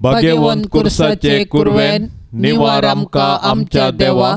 भाग्यवंत कुर्साचे कुरवेन निवार आमकां आमच्या देवा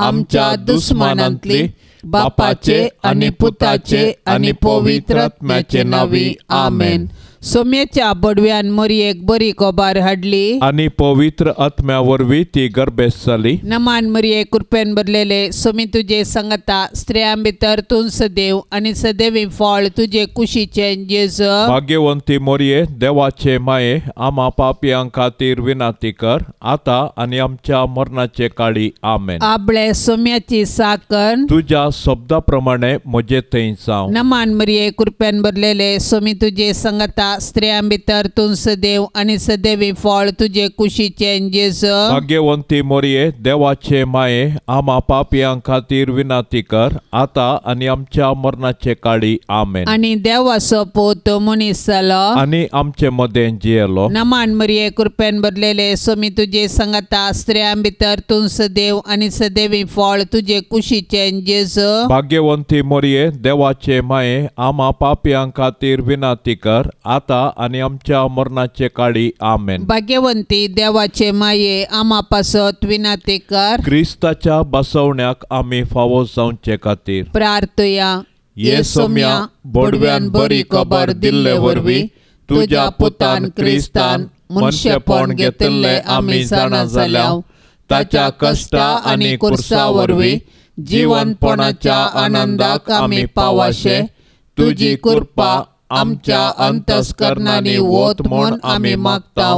आमच्या दुस्मानांतली बापाचे आनी पुताचे आनी पवित्र आत्म्याचे नांवी आमेन. सोम्याच्या बडव्यान मरयेक बरी खबर हाडली आनी पवित्र आत्म्या वरवीं ती गर्भेस्त जाली. नमान मरये कृपेन भरलेले सोमी तुजे संगता स्त्रियां भितर तूं सदैव आनी सदैवी फळ तुजे कुशीचें जेजू. भाग्यवंती मोरये देवाचे माये आमा पापयां खातीर विनंती कर आतां आनी आमच्या मरणाचे काळी आमेन. आबळे सोम्याची साकन तुज्या शब्दा प्रमाणे म्हजे थंय जावं. नमान मरये कृपेन भरलेले सोमी तुजे संगता स्त्रियां भितर तूं सदैव आनी सदैवी फळ तुजे कुशीचें जेजू. भाग्यवंती मोरये देवाचे माये आमा पापयां खातीर विनंती कर आतां आनी आमच्या मरणाचे काळी आमेन. आनी देवाचो पूत मनीस जालो आनी आमचे मदें जियेलो. नमान मरये कृपेन भरलेले सोमी तुजे संगता स्त्रियां भितर तूं सदैव आनी सदैवी फळ तुजे कुशीचें जेजू. भाग्यवंती मोरये देवाचे माये आमा पापयां खातीर विनंती कर आतां आनी आमच्या मरणाचे काळी आमेन. भाग्यवंती देवाचे माये आमा पासत विनंती कर. क्रिस्ताच्या बसवण्याक आमी फावो जावचे खातीर प्रार्थया. ये सोम्या बोडव्यान बरी खबर दिल्ले वरवीं तुज्या पुतान क्रिस्तान मनशेपण घेतिल्ले आमी जाणा जाल्या. ताच्या कश्टा आनी कुर्सा वरवीं जिवनपणाच्या आनंदाक आमी पावाशे तुजी कृपा आमच्या अंतस्करणांनी वत म्हूण आमी मागता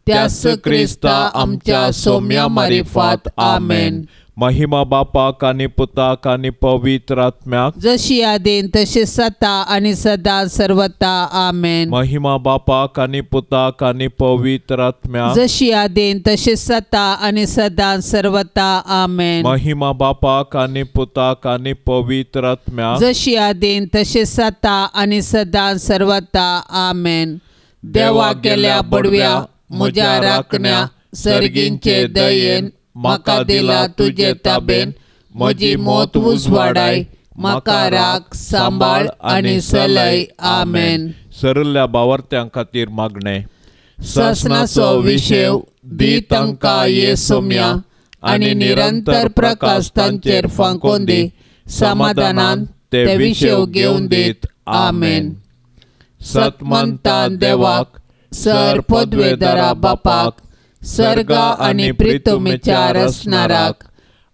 त्यास क्रिस्ता आमच्या सोम्या मारिफात आमेन. महिमा बापाक आनी पुताक आनी पवित्र आत्म्याक जशी आदीन तशी सता आनी सदा सर्वता आमेन. महिमा बापाक आनी पुताक आनी पवित्र आत्म्याक जशी आदीन तशी सता आनी सदा सर्वता आमेन. महिमा बापाक आनी पुताक आनी पवित्र आत्म्याक जशी आदीन तशी सता आनी सदा सर्वता आमेन. देवा केल्या बडव्या म्हज्या राखण्या सर्गींचे दयेन म्हाका दिला तुजे ताबेन म्हजी मौत उजवाडाय म्हाका राख सांबाळ आनी सलय आमेन. सरल्या बावर्त्यां खातीर मागणें. सासणाचो विशेव दी तांकां ये सोम्या आनी निरंतर प्रकाश तांचेर फांकोवन दी समाधानान ते विशेव घेवन दीत आमेन. सतमंता देवाक सर पदवेदारा बापाक सर्गा आनी प्रितुमेच्या रचणाराक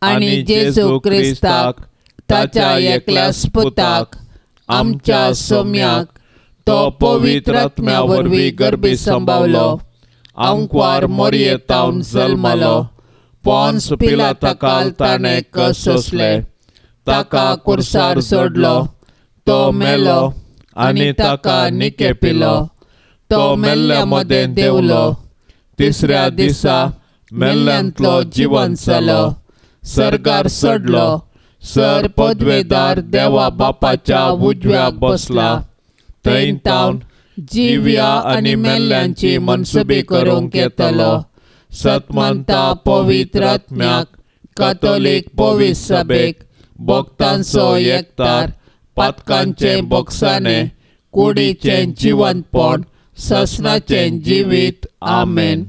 आनी जेजू क्रिस्ताक ताच्या एकल्या पुताक आमच्या सोम्याक तो पवित्र आत्म्या वरवीं गर्भी संभावलो आंकवार मोरयेतावन जल्मलो पोन्स पिलाताकाल ताणें कश्ट सोंसले ताका कुर्सार सोडलो तो मेलो आनी ताका निकेपिलो तो मेल्ल्या मदें देंवलो तिसऱ्या दिसा मेल्ल्यांतलो जिवन जालो सर्गार चडलो सर पदवेदार देवा बापाच्या उजव्या बसला थंय तावन जिव्या आनी मेल्ल्यांची मनसुबी करूंक येतलो. सतमंता पवित्र आत्म्याक कातोलीक पवित्र सभेक भक्तांचो एकतार पातकांचें बोगसाणें कुडीचें जिवनपण सासणाचें जिवीत आमेन.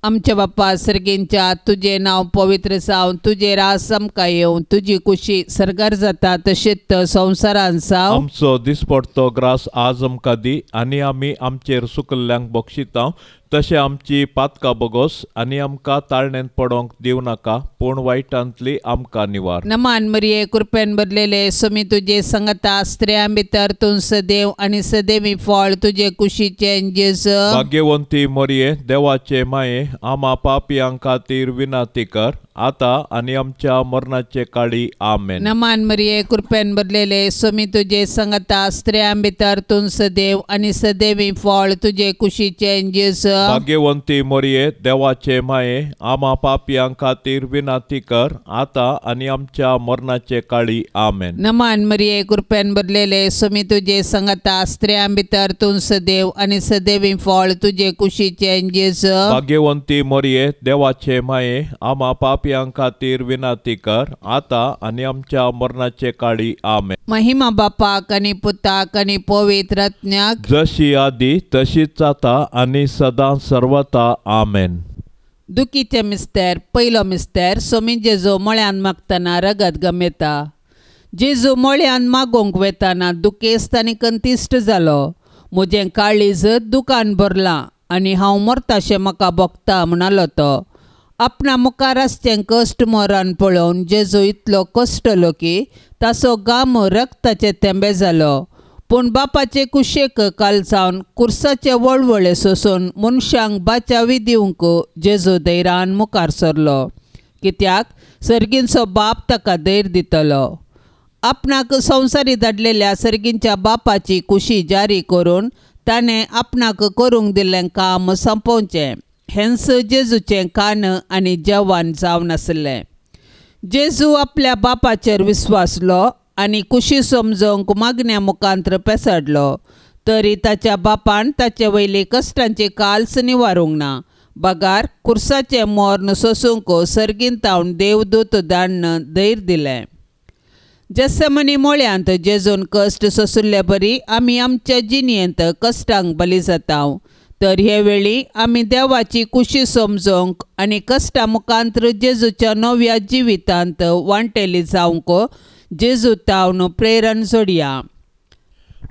आमच्या बाप्पा सर्गींच्या तुजें नांव पवित्र जावं तुजें राज आमकां येवं तुजी कुशी सर्गार जाता तशेंच संवसारान जावं. आमचो दिसपडतो ग्रास आज आमकां दी आनी आमी आमचेर सुकल्ल्यांक बक्षिता तशें आमची पातकां बोगोस आनी आमकां ताळणेंत पडोंक दिवं नाका पूण वायटांतली आमकां निवार. नमान मरये कृपेन भरलेले सोमी तुजे संगता स्त्रियां भितर तूं सदैव आनी सदैवी फळ तुजे कुशीचें जेजू. भाग्यवंती मरये देवाचे माये आमा पापयां खातीर विनंती कर आतां आनी आमच्या मरणाचे काळी आमेन. नमान मरये कृपेन भरलेले सोमी तुजे संगता स्त्रियां भितर तूं सदैव आनी सदैवी फळ तुजे कुशीचें जेजू. भाग्यवंती मरये देवाचे माये आमा पापयां खातीर विनंती कर आतां आनी आमच्या मरणाचे काळी आमेन. नमान मरये कृपेन भरलेले सोमी तुजे संगता स्त्रियां भितर तूं सदैव आनी सदैवी फळ तुजे कुशीचें जेजू. भाग्यवंती मरये देवाचे माये आमा पापयां पापयां खातीर विनंती कर आतां आनी आमच्या मरणाचे काळी. आमेन. महिमा बापाक आनी पुताक आनी पवित्र आत्म्याक, जशी आदी तशीच आतां आनी सदां सर्वता. आमेन. दुखीचे मिस्तेर. पयलो मिस्तेर. सोमी जेजू मळ्यान मागतना रगत गमेता. जेजू मळ्यान मागोवंक वेताना दुखेस्त आनी कंतिश्ट जालो. म्हजें काळीज दुकान भरलां आनी हांव मरताशें म्हाका भोगता म्हणालो तो. आपणा मुखार आसचें कश्ट मरण पळोवन जेजू इतलो कश्टलो की ताचो घाम रक्ताचे थेंबे जालो. पूण बापाचे कुशेक कालसावन कुर्साचे वळवळे सोसून मनशांक बाचावी दिवंक जेजू धैर्यान मुखार सरलो, कित्याक सर्गींचो बाप ताका धैर्य दितलो. आपणाक संवसारी धाडलेल्या सर्गींच्या बापाची कुशी जारी करून ताणें आपणाक करूंक दिल्लें काम सोंपोवचें हेंच जेजूचें कान आनी जेवण जावन आसलें. जेजू आपल्या बापाचेर विस्वासलो आनी कुशी समजोवंक मागण्या मुखांत्र पेसडलो, तरी ताच्या बापान ताचे वयली कश्टांची काल्स निवारूंक ना, बगार कुर्साचें मर्ण सोसूंक सर्गींतावन देवदूत धाडून धैर्य दिलें. जेसमनी मोळ्यांत जेजून कश्ट सोसुल्ले बरी आमी आमच्या जिणेंत कश्टांक बली जाता. तर हे वेळी आमी देवाची कुशी समजोवंक आनी कश्टा मुखांत्र जेजूच्या नव्या जिवितांत वांटेली जावंक जेजू तावन प्रेरण जोडया.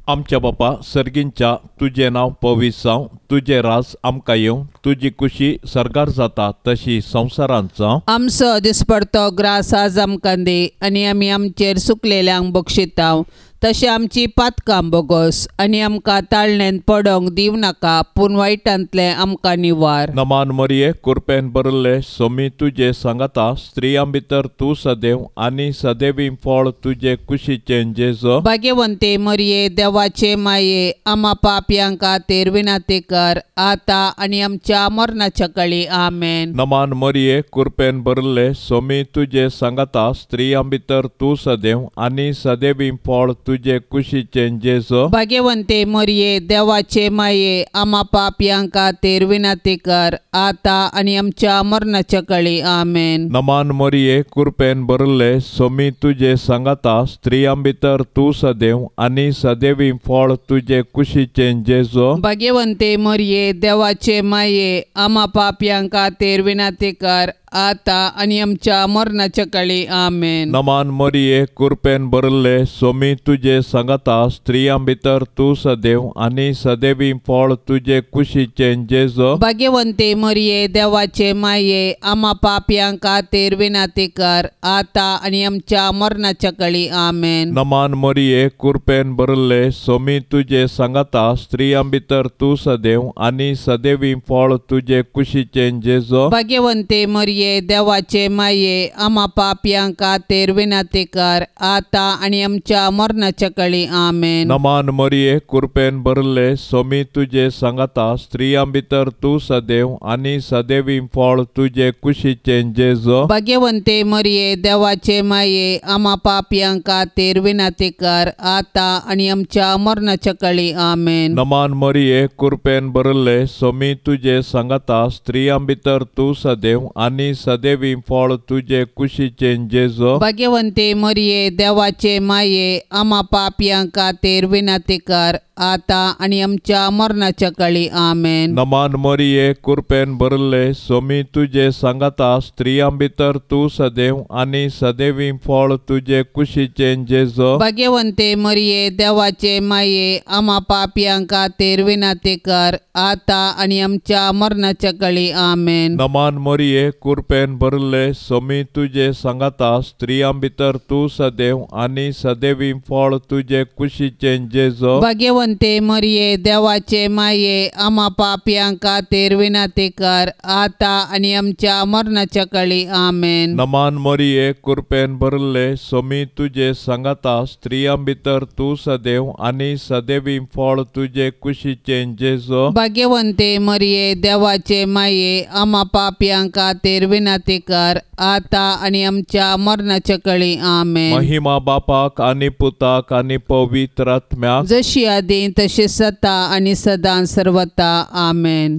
आमच्या बापा सर्गींच्या, तुजें नांव पवित्र जावं, तुजें राज आमकां येवं, तुजी कुशी सर्गार जाता तशी संवसारांत जावं. आमचो दिसपडतो ग्रास आज आमकां दी आनी आमी आमचेर सुकलेल्यांक बक्षितांव तशें आमची पातकां बोगोस आनी आमकां ताळणेंत पडोंक दिवं नाका, पूण वायटांतलें आमकां निवार. नमान मरिये, कुरपेन भरिल्ले सोमी तुजे सांगाता, स्त्रियां भितर तूं सदैव आनी सदैवी फळ तुजे कुशीचें जेजू. भाग्यवंते मरिये, देवाचे माये, आमा पापयां खातीर विनंती कर आतां आनी आमच्या मरणाच्या काळी. आमेन. नमान मरिये, कुरपेन भरिल्ले सोमी तुजे सांगाता, स्त्रियां भितर तूं सदैव आनी सदैवी फळ तुजे कुशीचें जेजू. भाग्यवंते मरिये, देवाचे माये, आमा पापयां खातीर विनंती कर आतां आनी आमच्या मरणाच्या काळी. आमेन. नमान मरिये, कुरपेन भरिल्ले सोमी तुजे सांगाता, स्त्रियां भितर तूं सदैव आनी सदैवी फळ तुजे कुशीचें जेजू. भाग्यवंते मरिये, देवाचे माये, आमा पापयां खातीर विनंती कर आतां आनी आमच्या मरणाच्या काळी. आमेन. नमान मरिये, कुरपेन भरिल्ले सोमी तुजे सांगाता, स्त्रियां भितर तूं सदैव आनी सदैवी फळ तुजे कुशीचें जेजू. भाग्यवंते मरिये, देवाचे माये, आमा पापयां खातीर विनंती कर आतां आनी आमच्या मरणाच्या काळी. आमेन. नमान मरिये, कुरपेन भरिल्ले सोमी तुजे सांगाता, स्त्रियां भितर तूं सदैव आनी सदैवी फळ तुजे कुशीचें जेजू. भाग्यवंते मरिये, देवाचे माये, आमा पापयां खातीर विनंती कर आतां आनी आमच्या मरणाच्या काळी. आमेन. नमान मरिये, कुरपेन भरिल्ले सोमी तुजे सांगाता, स्त्रियां भितर तूं सदैव आनी सदैवी फळ तुजे कुशीचें जेजू. भाग्यवंते मरिये, देवाचे माये, आमा पापयां खातीर विनंती कर आतां आनी आमच्या मरणाच्या काळी. आमेन. नमान मरिये, कुरपेन भरिल्ले सोमी तुजे सांगाता, स्त्रियां भितर तूं सदैव आनी सदैवी फळ तुजे कुशीचें जेजू. भाग्यवंते मरिये, देवाचे माये, आमा पापयां खातीर विनंती कर आतां आनी आमच्या मरणाच्या काळी. आमेन. नमान मरिये, कुरपेन भरिल्ले सोमी तुजे सांगाता, स्त्रियां भितर तूं सदैव आनी सदैवी फळ तुजे कुशीचें जेजू. भाग्यवंते मरिये, देवाचे माये, आमा पापयां खातीर विनंती कर आतां आनी आमच्या मरणाच्या काळी. आमेन. नमान मरिये, कुरपेन भरिल्ले सोमी तुजे सांगाता, स्त्रियां भितर तूं सदैव आनी सदैवी फळ तुजे कुशीचें जेजू. भाग्यवंते मरिये, देवाचे माये, आमा पापयां खातीर विनंती कर आतां आनी आमच्या मरणाच्या काळी. आमेन. नमान मरिये, कुरपेन भरिल्ले सोमी तुजे सांगाता, स्त्रियां भितर तूं सदैव आनी सदैवी फळ तुजे कुशीचें जेजू. भाग्यवंते मरिये, देवाचे माये, आमा पापयां खातीर विनंती कर आतां आनी आमच्या मरणाच्या काळी. आमेन. महिमा बापाक आनी पुताक आनी पवित्र आत्म्याक, जशी आदी तशी सता आनी सदां सर्वता. आमेन.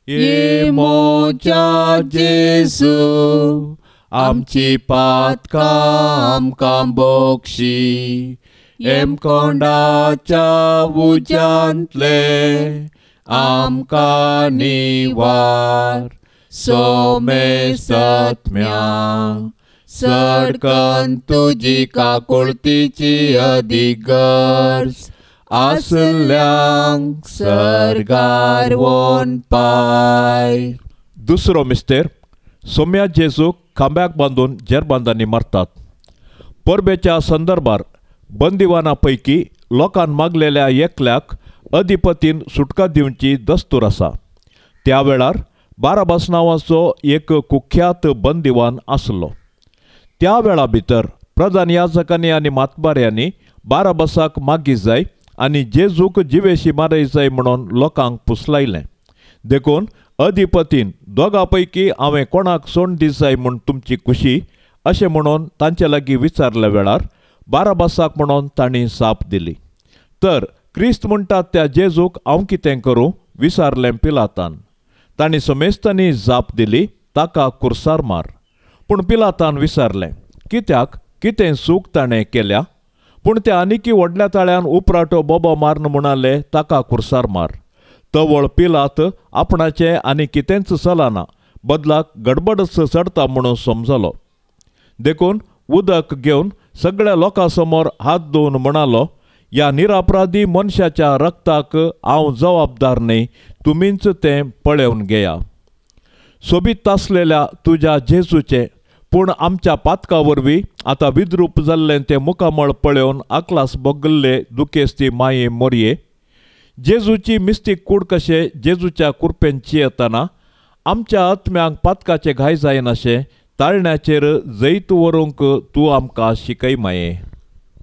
ये मोजा जेजू, आमची पातकां आमकां बोक्षी हेमकोंडाच्या उज्यांतले आमकां निवार सोमेसत्म्या सडकन तुजी काकुळतीची अदीक गरज आसल्यांक सर्गार वोन पाय. दुसरो मिस्तेर सोम्या जेजूक खांब्याक बांदून जेरबांदांनी मारतात. परबेच्या संदर्भार बंदिवाना पैकी लोकान मागलेल्या एकल्याक अधिपतीन सुटका दिवची दस्तूर आसा. त्या वेळार बाराबास नांवाचो एक कुख्यात बंदिवान आसलो. त्या वेळा भितर प्रधान याजकांनी आनी मातबाऱ्यांनी बाराबासाक मागी जाय आनी जेजूक जिवेशी मारय जाय म्हणून लोकांक पुसलायलें. देखून अधिपतीन दोगां पैकी हांवें कोणाक सोंड दी जाय म्हूण तुमची खुशी अशें म्हणून तांचे लागीं विचारल्या वेळार बाराबासाक म्हणून तांणी जाप दिली. तर क्रिस्त म्हणटात त्या जेजूक हांव कितें करूं विचारलें पिलातान. तांणी समेस्तांनी जाप दिली, ताका कुर्सार मार. पूण पिलातान विचारलें, कित्याक, कितें चूक ताणें केल्या? पूण त्या आनिकी व्हडल्या ताळ्यान उपराटो बोबो मारून म्हणाले, ताका कुर्सार मार. तवळ पिलात आपणाचें आनी कितेंच चलना, बदलाक गडबडच चडता म्हणून समजलो. देखून उदक घेवन सगळ्या लोकां समोर हात धुवन म्हणालो, ह्या निरापराधी मनशाच्या रक्ताक हांव जबाबदार न्हय, तुमीच तें पळोवन घेया. सोबीत आसलेल्या तुज्या जेजूचें पूण आमच्या पातका वरवीं आतां विद्रूप जाल्लें तें मुखामळ पळोवन आकलास भोगल्ले दुखेस्ती माये मोरये जेजूची मिस्तीक कूड कशें जेजूच्या कुरपेन चियेतना आमच्या आत्म्यांक पातकाचे घाय जायनाशें ताळण्याचेर जैत व्हरूंक तूं आमकां शिकय माये.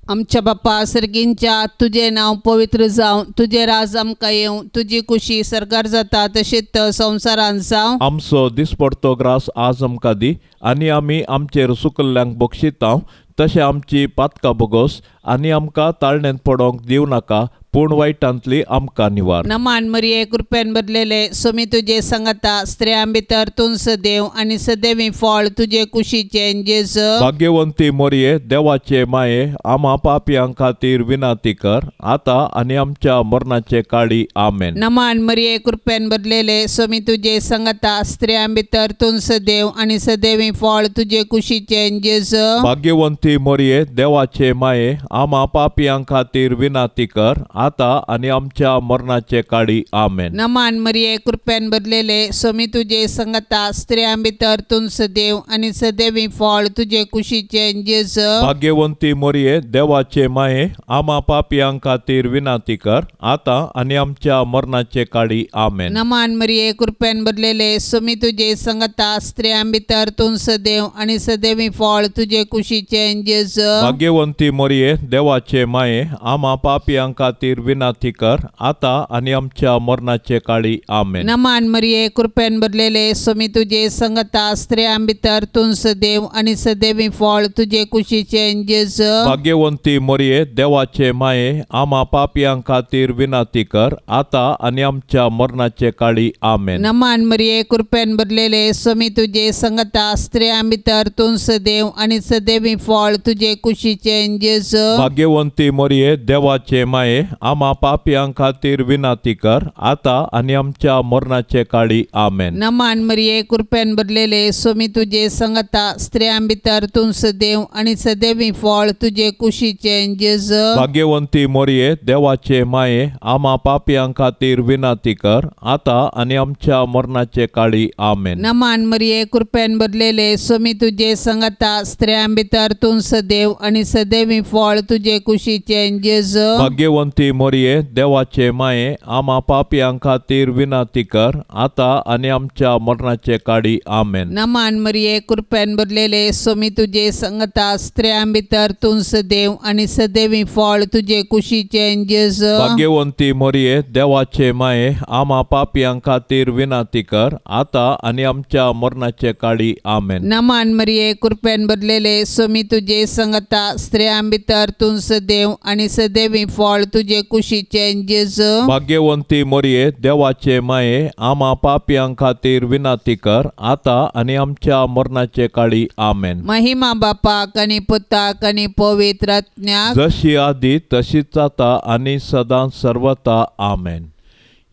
आमच्या बापा सर्गींच्या तुजें नांव पवित्र जावं, तुजें राज आमकां येवं, तुजी खुशी सरकार जाता तशेंच संवसारांत जावं. आमचो दिसपडतो ग्रास आज आमकां दी आनी आमी आमचेर सुकल्ल्यांक बक्षितांव तशें आमची पातकां बोगोस आनी आमकां ताळण्यांत पडोवंक दिवं नाका, पूण वायटांतली आमकां निवार. नमान मरिये कृपेन बदलेले सोमी तुजे संगता, स्त्रियां भितर तूं सदैव आनी सदैवी फळ तुजे कुशीचें जेजू. भाग्यवंती मोरये देवाचे माये आमा पापयां खातीर विनंती कर आतां आनी आमच्या मरणाचे काळी. आमेन. नमान मरिये कृपेन बदलेले सोमी तुजे संगता, स्त्रियां भितर तूं सदैव आनी सदैवी फळ तुजे कुशीचें जेजू. भाग्यवंती मोरये देवाचे माये आमा पापयां खातीर विनंती कर आतां आनी आमच्या मरणाचे काळी. आमेन. नमान मरिये कृपेन भरलेले सोमी तुजे संगता, स्त्रियां भितर तूं सदैव आनी सदैवी फळ तुजे कुशीचें जेजू. भाग्यवंती मोरये देवाचे माये आमा पापयां खातीर विनंती कर आतां आनी आमच्या मरणाचे काळी. आमेन. नमान मरिये कृपेन भरलेले सोमी तुजे संगता, स्त्रियां भितर तूं सदैव आनी सदैवी फळ तुजे कुशीचें जेजू. भाग्यवंती मोरये देवाचे माये आमा पापयां खातीर विनंती कर आतां आनी आमच्या मरणाचे काळी. आमेन. नमान मरिये कृपेन भरलेले सोमी तुजे संगता, स्त्रियां भितर तूं सदैव आनी सदैवी फळ तुजे कुशीचें जेजू. भाग्यवंती मोरये देवाचे माये आमा पापयां खातीर विनंती कर आतां आनी आमच्या मरणाचे काळी. आमेन. नमान मरिये कृपेन भरलेले सोमी तुजे संगता, स्त्रियां भितर तूं सदैव आनी सदैवी फळ तुजे कुशीचें जेजू. भाग्यवंती मोरये देवाचे माये आमा पापयां खातीर विनंती कर आतां आनी आमच्या मरणाचे काळी. आमेन. नमान मरिये कृपेन भरलेले सोमी तुजे संगता, स्त्रियां भितर तूं सदैव आनी सदैवी फळ तुजे कुशीचें जेजू. भाग्यवंती मोरये देवाचे माये आमा पापयां खातीर विनंती कर आतां आनी आमच्या मरणाचे काळी. आमेन. नमान मरिये कृपेन भरलेले सोमी तुजे संगता, स्त्रियां भितर तूं सदैव आनी सदैवी फळ तुजे कुशीचें जेजू. भाग्यवंती मोरये देवाचे माये आमा पापयां खातीर विनंती कर आतां आनी आमच्या मरणाचे काळी. आमेन. नमान मरिये कृपेन भरलेले सोमी तुजे संगता, स्त्रियां भितर तूं सदैव आनी सदैवी फळ तुजे कुशीचें जेजू. भाग्यवंती मोरये देवाचे माये आमा पापयां खातीर विनंती कर आतां आनी आमच्या मरणाचे काळी. आमेन. नमान मरिये कृपेन भरलेले सोमी तुजे संगता, स्त्रियां भितर भितर तूं सदैव आनी सदैवी फळ तुजे कुशीचें जेजू। भाग्यवंती मरिये देवाचे माये आमा पापयां खातीर विनंती कर आतां आनी आमच्या मरणाचे काळी आमेन। महिमा बापाक आनी पुताक आनी पवित्र आत्म्याक जशी आदी तशीच आतां आनी सदां सर्वता आमेन।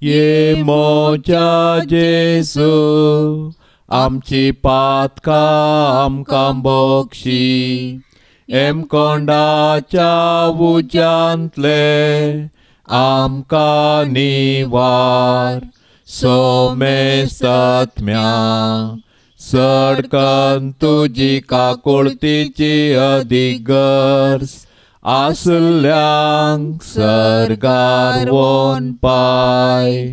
ये मोजा जेजू आमची पातकां आमकां बक्षी एमकोंडाच्या उज्यांतले आमकां निवार सोमेस्तत्म्या सडकन तुजी काकुळतीची अदीक गरज आसल्यांक सर्गार वोन पाय।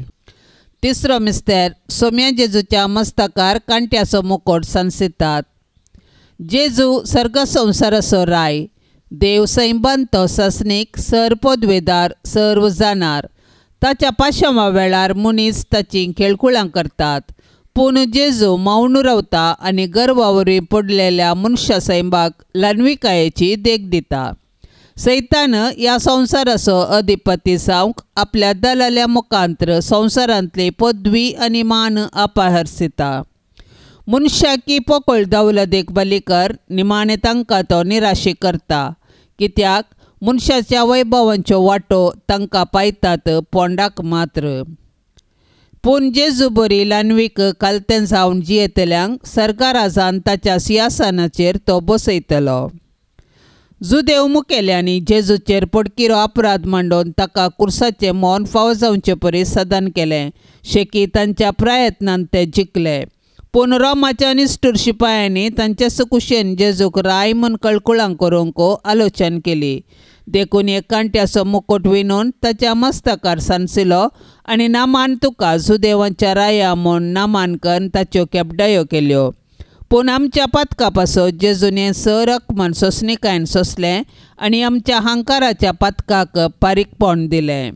तिसरो मिस्तेर सोम्या जेजूच्या मस्तकार कांट्याचो मुकोट सांसितात। जेजू सर्ग संवसाराचो राय देव सैंबान तो ससनीक सर पदवेदार सर्व जाणार ताच्या पाशामा वेळार मनीस ताची खेळकुळां करतात पूण जेजू मौन रावता आनी गर्वा वरवीं पडलेल्या मनशा सैंबाक ल्हानविकायेची देख दिता। सैतान ह्या संवसाराचो अधिपती जावंक आपल्या दलाल्या मुखांत्र संवसारांतली पदवी आनी मान अपहरसिता। मनशाकी पोकळ दावला देखभाली कर निमाणें तांकां तो निराशी करता कित्याक मनशाच्या वैभवांच्यो वांटो तांकां पायतात पोंडाक मात्र। पूण जेजू बरी ल्हानवीक कालतें जावन जियेतल्यांक सरकाराजान ताच्या सिंहासनाचेर तो बसयतलो। जुदेव मुखेल्यांनी जेजूचेर पडकिरो अपराध मांडून ताका कुर्साचें मौन फावो जावचे परी सदान केलें शेकी तांच्या प्रयत्नान ते जिखले। पूण रोमाच्या निश्ठूर शिपायांनी तांचे सकुशेन जेजूक राय म्हूण कळकुळां करूंक आलोचन केली देखून एक कांट्याचो मुकोट विणून ताच्या मस्तकार सांसिलो आनी नामान तुका जुदेवांच्या राया म्हूण नामांकन ताच्यो केपडायो केल्यो। पूण आमच्या पातका पासत जेजून हें सर अकमान सोंसणीकायेन सोंसलें आनी आमच्या हांकाराच्या पातकाक पारीकपण दिलें।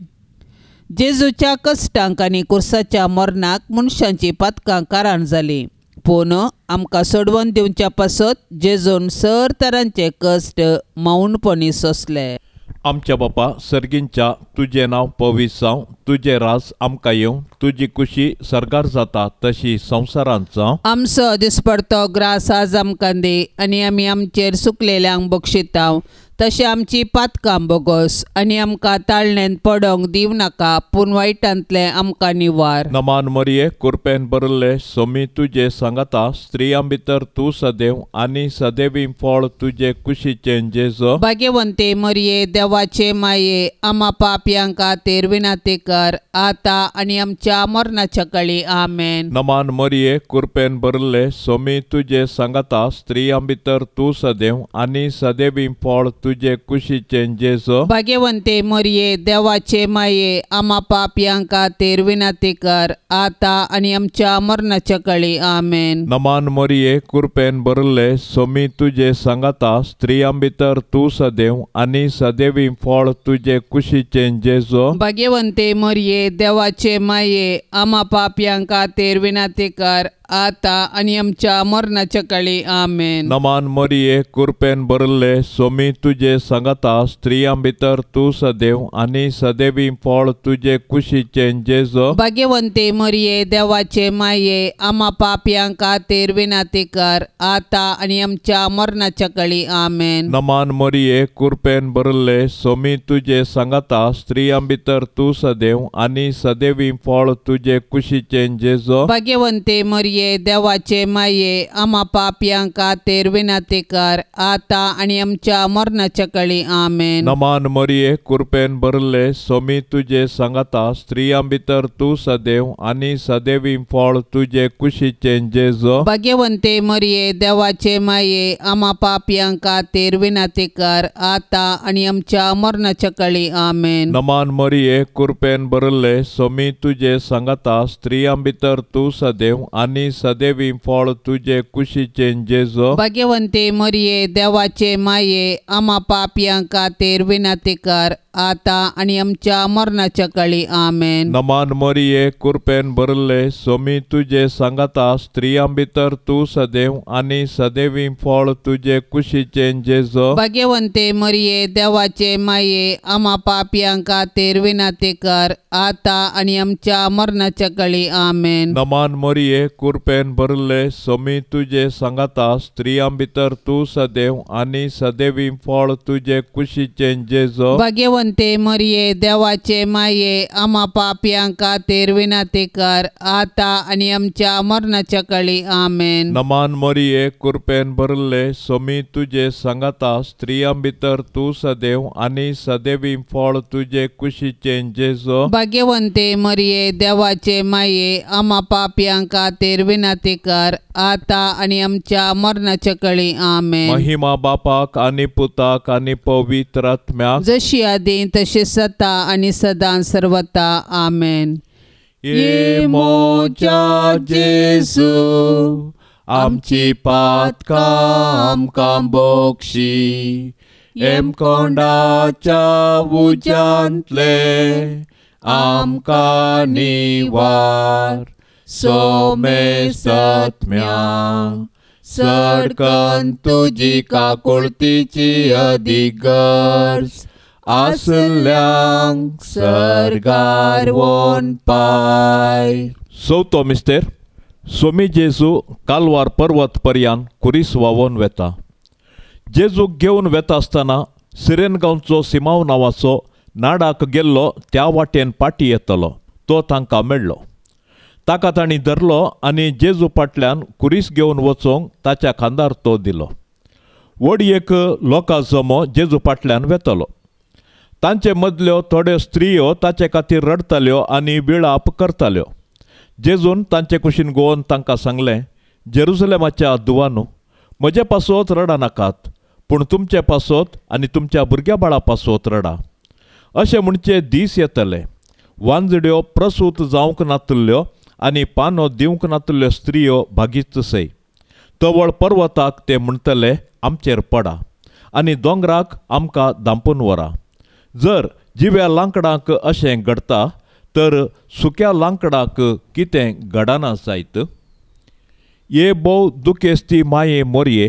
जेजूच्या कश्टांक आनी कुर्साच्या मरणाक मनशांची पातकां कारण जालीं पूण आमकां सोडवून दिवच्या पासत जेजून सर तरांचे कश्ट मौनपणी सोंसले। आमच्या बापा सर्गींच्या तुजें नांव पवित्र जावं, तुजें राज आमकां येवं, तुजी कुशी सर्गार जाता तशी संवसारांत जावं। आमचो दिसपडतो ग्रास आज आमकां दी आनी आमी आमचेर सुकलेल्यांक बक्षितांव तशें आमची पातकां बोगोस आनी आमकां ताळणेंत पडोंक दिवं नाका पूण वायटांतलें आमकां निवार। नमान मरिये कुरपेन भरिल्ले सोमी तुजे सांगाता स्त्रियां भितर तूं सदैव आनी सदैवी फळ तुजे कुशीचें जेजू। भाग्यवंते मरिये देवाचे माये आमा पापयां खातीर विनंती कर आतां आनी आमच्या मरणाच्या काळी आमेन। नमान मरिये कुरपेन भरिल्ले सोमी तुजे सांगाता स्त्रियां भितर तूं सदैव आनी सदैवी फळ तुजे कुशीचें जेजू। भाग्यवंते मरिये देवाचे माये आमा पापयां खातीर विनंती कर आतां आनी आमच्या मरणाच्या काळी आमेन। नमान मरिये कुरपेन भरिल्ले सोमी तुजे सांगाता स्त्रियां भितर तूं सदैव आनी सदैवी फळ तुजे कुशीचें जेजू। भाग्यवंते मरिये देवाचे माये आमा पापयां खातीर विनंती कर आतां आनी आमच्या मरणाच्या काळी आमेन। नमान मरिये कुरपेन भरिल्ले सोमी तुजे सांगाता स्त्रियां भितर तूं सदैव आनी सदैवी फळ तुजे कुशीचें जेजू। भाग्यवंते मरिये देवाचे माये आमा पापयां खातीर विनंती कर आतां आनी आमच्या मरणाच्या काळी आमेन। नमान मरिये कुरपेन भरिल्ले सोमी तुजे सांगाता स्त्रियां भितर तूं सदैव आनी सदैवी फळ तुजे कुशीचें जेजू। भाग्यवंते मरिये देवाचे माये आमा पापयां खातीर विनंती कर आतां आनी आमच्या मरणाच्या काळी आमेन। नमान मरिये कुरपेन भरिल्ले सोमी तुजे सांगाता स्त्रियां भितर तूं सदैव आनी सदैवी फळ तुजे कुशीचें जेजू। भाग्यवंते मरिये देवाचे माये आमा पापयां खातीर विनंती कर आतां आनी आमच्या मरणाच्या काळी आमेन। नमान मरिये कुरपेन भरिल्ले सोमी तुजे सांगाता स्त्रियां भितर तूं सदैव आनी सदैवी फळ तुजे कुशीचें जेजू। भाग्यवंते मरिये देवाचे माये आमा पापयां खातीर विनंती कर आतां आनी आमच्या मरणाच्या काळी आमेन. नमान मरिये कृपेन भरले सोमी तुजे सांगाता स्त्रियां भितर तूं सदैव आनी सदैवी फळ तुजे कुशीचें जेजू. भाग्यवंते मरिये देवाचे माये आमा पापयां खातीर विनंती कर आतां आनी आमच्या मरणाच्या काळी आमेन. नमान मरिये कृपेन भरले सोमी तुजे सांगाता स्त्रियां भितर तूं सदैव आनी सदैवी फळ तुजे कुशीचें जेजू. भाग्यवंते मरिये देवाचे माये आमा पापयां खातीर विनंती कर आतां आनी आमच्या मरणाच्या काळी आमेन. नमान मरिये कृपेन भरले सोमी तुजे सांगाता स्त्रियां भितर तूं सदैव आनी सदैवी फळ तुजे कुशीचें जेजू. भाग्यवंते मरिये देवाचे माये आमा पापयां खातीर विनंती कर आतां आनी आमच्या मरणाच्या काळी आमेन. महिमा बापाक आनी पुताक आनी पवित्र आत्म्याक जशी आदी तशी सता आनी सदां सर्वता आमेन. ये मोजा जेजू आमची पातकां आमकां बोक्षी एमकोंडाच्या उज्यांतले आमकां निवार सोमेसत्म्या सडकन तुजी काकुळतीची अदीक गरज आसल्यांक सर्गार वोन पाय. चवथो मिस्तेर सोमी जेजू कालवार पर्वत पर्यान कुरीस व्हांवोन वेता. जेजूक घेवन वेता आसतना सिरेन गांवचो सिमांव नांवाचो नाडाक गेल्लो त्या वाटेन पाटी येतलो तो तांकां मेळ्ळो. ताका तांणी धरलो आनी जेजू फाटल्यान कुरीस घेवन वचोंक ताच्या खांदार तो दिलो. व्हड एक लोकां जमो जेजू फाटल्यान वेतलो. तांचे मदल्यो थोड्यो स्त्रियो ताचे खातीर रडटाल्यो आनी विळाप करताल्यो. जेजून तांचे कुशीन गोवन तांकां सांगलें, जेरुजलेमाच्या दुवानू म्हजे पासत रडा नाकात, पूण तुमचे पासत आनी तुमच्या भुरग्या बाळा पासत रडा. अशें म्हणचे दीस येतले वांजड्यो प्रसूत जावंक नातल्ल्यो आनी पानो दिवंक नातल्ल्यो स्त्रियो भागीत सय. तवळ पर्वताक ते म्हणटले आमचेर पडा आनी दोंगराक आमकां धांपून व्हरा. जर जिव्या लांकडांक अशें घडटा तर सुक्या लांकडाक कितें घडना जायत. ये भोव दुखेस्ती माये मोरये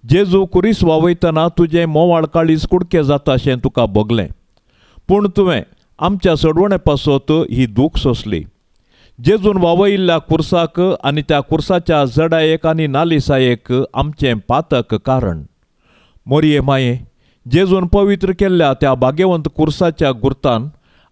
जेजू कुरीस वावयतना तुजें मोवाळ काळीज कुडके जाता अशें तुका भोगलें, पूण तुवें आमच्या सोडवणे पासत ही दूख सोंसली. जेजून वावयिल्ल्या कुर्साक आनी त्या कुर्साच्या जडायेक आनी नालिसायेक आमचें पातक कारण. मोरये माये जेजून पवित्र केल्ल्या त्या भाग्यवंत कुर्साच्या गुर्तान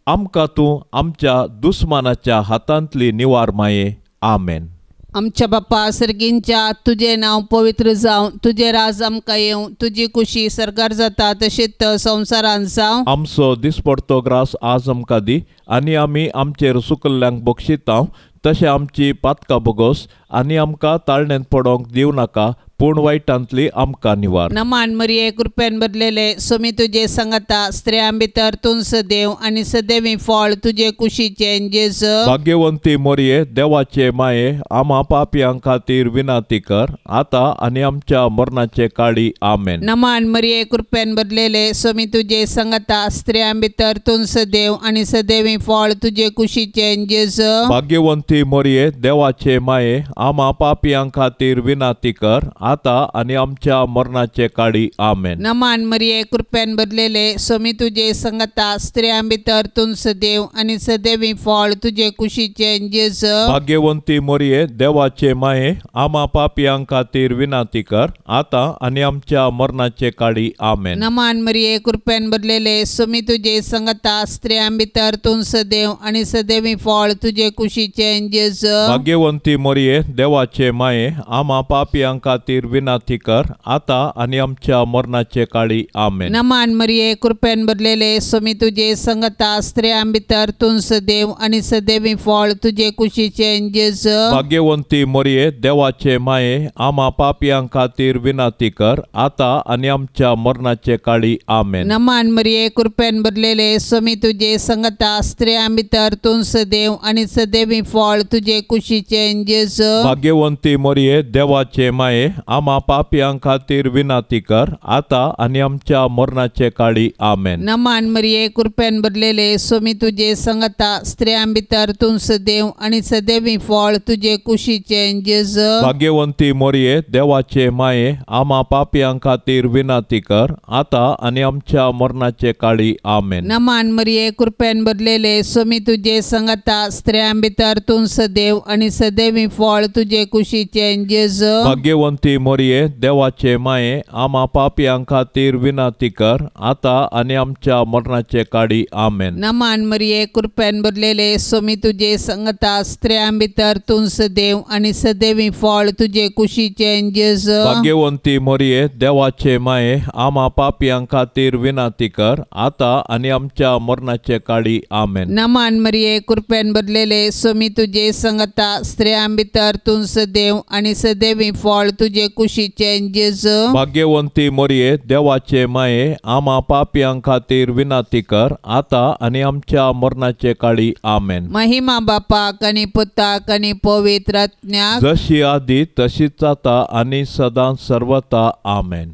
आमकां तूं आमच्या दुस्मानाच्या हातांतली निवार माये. आमेन. आमच्या बापा सर्गींच्या तुजें नांव पवित्र जावं, तुजें राज आमकां येवं, तुजी कुशी सरकार जाता तशीच संवसारांत जावं. आमचो दिसपडतो ग्रास आज आमकां दी आनी आमी आमचेर सुकल्ल्यांक बक्षितांव तशें आमची पातकां बोगोस आनी आमकां ताळण्यांत पडोंक दिवं नाका, पूण वायटांतली आमकां निवार. नमान मरिये कृपेन भरलेले सोमी तुजे संगता स्त्रियां भितर तूं सदैव आनी सदैवी फळ तुजे कुशीचें जेजू. भाग्यवंती मरिये देवाचे माये आमा पापयां खातीर विनंती कर आतां आनी आमच्या मरणाचे काळी. आमेन. नमान मरिये कृपेन भरलेले सोमी तुजे संगता स्त्रियां भितर तूं सदैव आनी सदैवी फळ तुजे कुशीचें जेजू. भाग्यवंती मरिये देवाचे माये आमा पापयां खातीर विनंती कर आतां आनी आमच्या मरणाचे काळी. आमेन. नमान मरिये कृपेन भरलेले सोमी तुजे संगता स्त्रियां भितर तूं सदैव आनी सदैवी फळ तुजे कुशीचें जेजू. भाग्यवंती मरिये देवाचे माये आमा पापयां खातीर विनंती कर आतां आनी आमच्या मरणाचे काळी. आमेन. नमान मरिये कृपेन भरलेले सोमी तुजे संगता स्त्रियां भितर तूं सदैव आनी सदैवी फळ तुजे कुशीचें जेजू. भाग्यवंती मरिये देवाचे माये आमा पापयां खातीर विनंती कर आतां आनी आमच्या मरणाचे काळी. आमेन. नमान मरिये कृपेन भरलेले सोमी तुजे संगता स्त्रियां भितर तूं सदैव आनी सदैवी फळ तुजे कुशीचें जेजू. भाग्यवंती मरिये देवाचे माये आमा पापयां खातीर विनंती कर आतां आनी आमच्या मरणाचे काळी. आमेन. नमान मरिये कृपेन भरलेले सोमी तुजे संगता स्त्रियां भितर तूं सदैव आनी सदैवी फळ तुजे कुशीचें जेजू. भाग्यवंती मरिये देवाचे माये आमा पापयां खातीर विनंती कर आता आनी आमच्या मरणाचे काळी आमेन। नमान मरिये कृपेन भरलेले स्वामी तुजे संगता स्त्रियां भितर तूं सदैव आनी सदैवी फळ तुजे कुशीचें जेजू। भाग्यवंती मोरये देवाचे माये आमा पापयां खातीर विनंती कर आता आनी आमच्या मरणाचे काळी आमेन। नमान मरिये कृपेन भरलेले स्वामी तुजे संगता स्त्रियां भितर तूं सदैव आनी सदैवी फळ तुजे कुशीचें जेजू। भाग्यवंती मोरये देवाचे माये आमा पापयां खातीर विनंती कर आता आनी आमच्या मरणाचे काळी आमेन। नमान मरिये कृपेन भरलेले स्वामी तुजे संगता स्त्रियां भितर तूं सदैव आनी सदैवी फळ तुजे कुशीचें जेजू। भाग्यवंती मोरये देवाचे माये आमा पापयां खातीर विनंती कर आता आनी आमच्या मरणाचे काळी आमेन। नमान मरिये कृपेन भरलेले स्वामी तुजे संगता स्त्रियां भितर तूं सदैव आनी सदैवी फळ तुजे कुशीचें जेजू। भाग्यवंती मोरये देवाचे माये आमा पापयां खातीर विनंती कर आता आनी आमच्या मरणाचे काळी आमेन। महिमा बापाक आनी पुताक आनी पवित्र आत्म्याक जशी आदी तशीच आता आनी सदां सर्वता आमेन।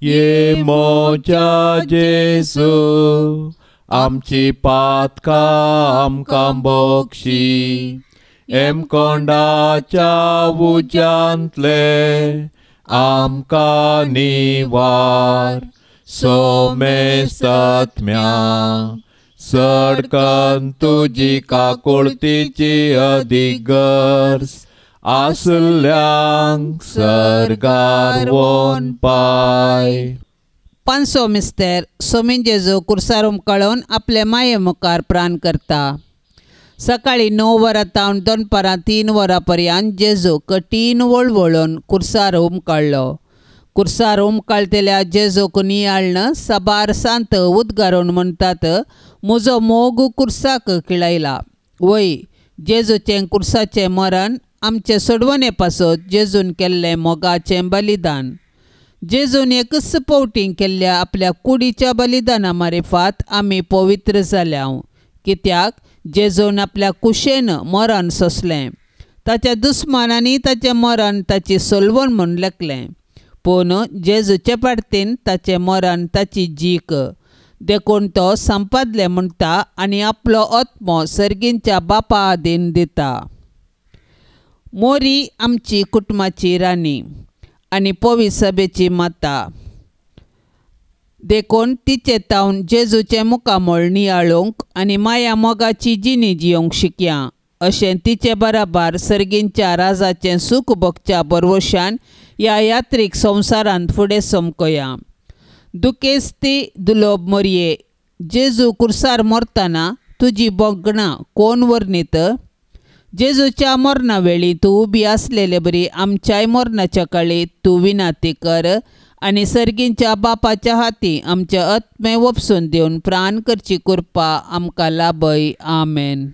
ये मोजा जेजू आमची पातकां आमकां बक्षी एमकोंडाच्या उज्यांतले आमकां निवार सोमेस्तात्म्या सडकन तुजी काकुळतीची अदीक गरज आसल्यांक सर्गार वोन पाय। पांचसो मिस्तेर सोमीन जेजू कुर्सार उमकाळून आपले माये मुखार प्राण करता। सकाळी 9 वरां तावन दनपारां 3 वरां पर्यंत जेजू कठीण वळवळून कुर्सार उमकाळ्ळो। कुर्सार उमकाळटल्या जेजूक नियाळ्ळन साबार सांत उद्गारून म्हणटात म्हजो मोग कुर्साक किळायला। वय जेजूचें कुर्साचें मरण आमचे सोडवणे पासत जेजून केल्लें मोगाचें बलिदान। जेजून एकच पावटी केल्ल्या आपल्या कुडीच्या बलिदाना मारिफात आमी पवित्र जाल्या कित्याक जेजून आपल्या कुशेन मरण सोंसलें। ताच्या दुस्मानांनी ताचें मरण ताची सोलवण म्हूण लेखलें पूण जेजूचे पाडतीन ताचें मरण ताची जीक देखून तो संपादलें म्हणटा आनी आपलो आत्मो सर्गींच्या बापा आदीन दिता। मोरी आमची कुटुंबाची राणी आनी पवी सभेची माता देखून तिचे तावन जेजूचें मुखामळ नियाळूंक आनी माया मोगाची जिणी जियोंक शिकया अशें तिचे बराबर सर्गींच्या राजाचें सूख भोगच्या बरवशान ह्या यात्रीक संवसारांत फुडें समकया। दुखेस्ती दुलोब मोरये जेजू कुर्सार मरतना तुजी भोगणां कोण वर्णीत? जेजूच्या मरणा वेळी तूं उबी आसलेले बरी आमच्याय मरणाच्या काळी तूं विनंती कर आनी सर्गींच्या बापाच्या हाती आमचे आत्मे वपसून दिवन प्राण करची कृपा आमकां लाभय आमेन।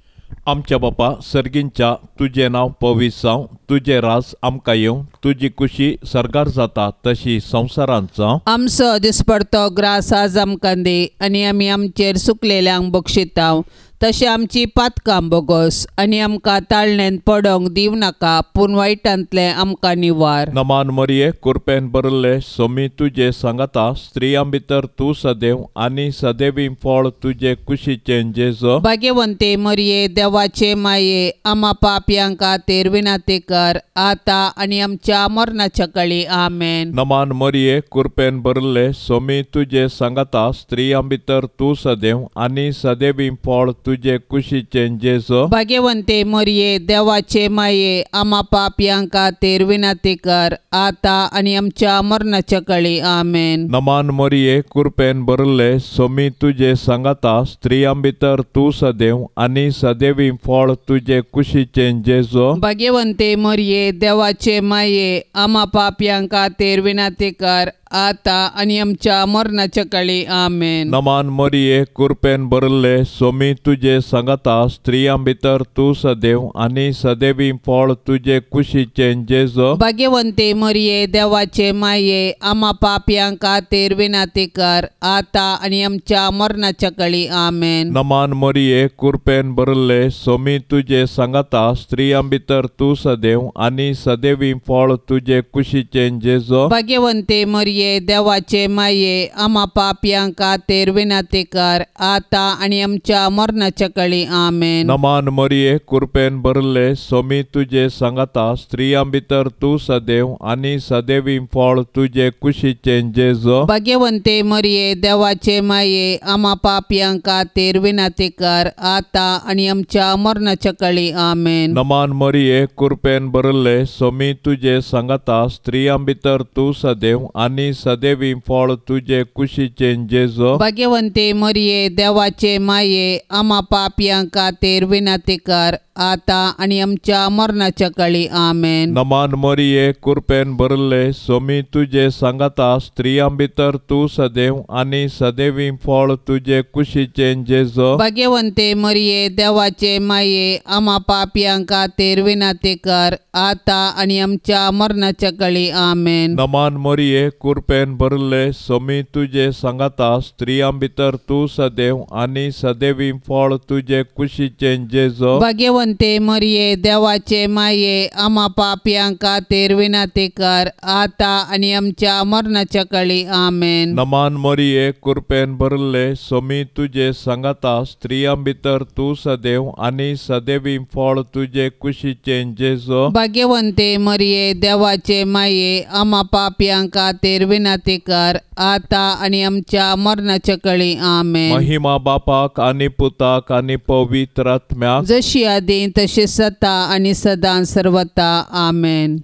आमच्या बापा सर्गींच्या तुजें नांव पवित्र जावं, तुजें राज आमकां येवं, तुजी कुशी सर्गार जाता तशी संवसारांत जावं। आमचो दिसपडतो ग्रास आज आमकां दी आनी आमी आमचेर सुकलेल्यांक बक्षितांव तशें आमची पातकां बोगस आनी आमकां ताळणेंत पडोंक दिवं नाका पूण वायटांतलें आमकां निवार। नमान मरिये कुरपेन भरिल्ले सोमी तुजे सांगाता स्त्रियां भितर तूं सदैव आनी सदैवी फळ तुजे कुशीचें जेजू। भाग्यवंते मरिये देवाचे माये आमा पापयां खातीर विनंती कर आता आनी आमच्या मरणाच्या काळी आमेन। नमान मरिये कुरपेन भरिल्ले सोमी तुजे सांगाता स्त्रियां भितर तूं सदैव आनी सदैवी फळ तुजे कुशीचें जेजू। भाग्यवंते मरिये देवाचे माये आमा पापयां खातीर विनंती कर आता आनी आमच्या मरणाच्या काळी आमेन। नमान मरिये कुरपेन भरिल्ले सोमी तुजे सांगाता स्त्रियां भितर तूं सदैव आनी सदैवी फळ तुजे कुशीचें जेजू। भाग्यवंते मरिये देवाचे माये आमा पापयां खातीर विनंती कर आता आनी आमच्या मरणाच्या काळी आमेन. नमान मरिये कृपेन भरले सोमी तुजे सांगाता स्त्रियां भितर तूं सदैव आनी सदैवी फळ तुजे कुशीचें जेजू. भाग्यवंते मरिये देवाचे माये आमा पापयां खातीर विनंती कर आता आनी आमच्या मरणाच्या काळी आमेन. नमान मरिये कृपेन भरले सोमी तुजे सांगाता स्त्रियां भितर तूं सदैव आनी सदैवी फळ तुजे कुशीचें जेजू. भाग्यवंते मरिये देवाचे माये आमा पापयां खातीर विनंती कर आता आनी आमच्या मरणाच्या काळी आमेन. नमान मरिये कृपेन भरले सोमी तुजे सांगाता स्त्रियां भितर तूं सदैव आनी सदैवी फळ तुजे कुशीचें जेजू. भाग्यवंते मरिये देवाचे माये आमा पापयां खातीर विनंती कर आता आनी आमच्या मरणाच्या काळी आमेन. नमान मरिये कृपेन भरले सोमी तुजे सांगाता स्त्रियां भितर तूं सदैव आनी सदैवी फळ तुजे कुशीचें जेजू. भाग्यवंते मरिये देवाचे माये आमा पापयां खातीर विनंती कर आता आनी आमच्या मरणाच्या काळी आमेन. नमान मरिये कृपेन भरले सोमी तुजे सांगाता स्त्रियां भितर तूं सदैव आनी सदैवी फळ तुजे कुशीचें जेजू. भाग्यवंते मरिये देवाचे माये आमा पापयां खातीर विनंती कर आता आनी आमच्या मरणाच्या काळी आमेन. नमान मरिये कृपेन भरले सोमी तुजे सांगाता स्त्रियां भितर तूं सदैव आनी सदैवी फळ तुजे कुशीचें जेजू. भाग्यवंते मरिये देवाचे माये आमा पापयां खातीर विनंती कर आता आनी आमच्या मरणाच्या काळी आमेन. नमान मरिये कृपेन भरले सोमी तुजे सांगाता स्त्रियां भितर तूं सदैव आनी सदैवी फळ तुजे कुशीचें जेजू. भाग्यवंते मरिये देवाचे माये आमा पापयां खातीर विनंती कर आता आनी आमच्या मरणाच्या काळी आमेन. महिमा बापाक आनी पुताक आनी पवित्र आत्म्याक, जशी आदी तशी सता आनी सदां सर्वता आमेन.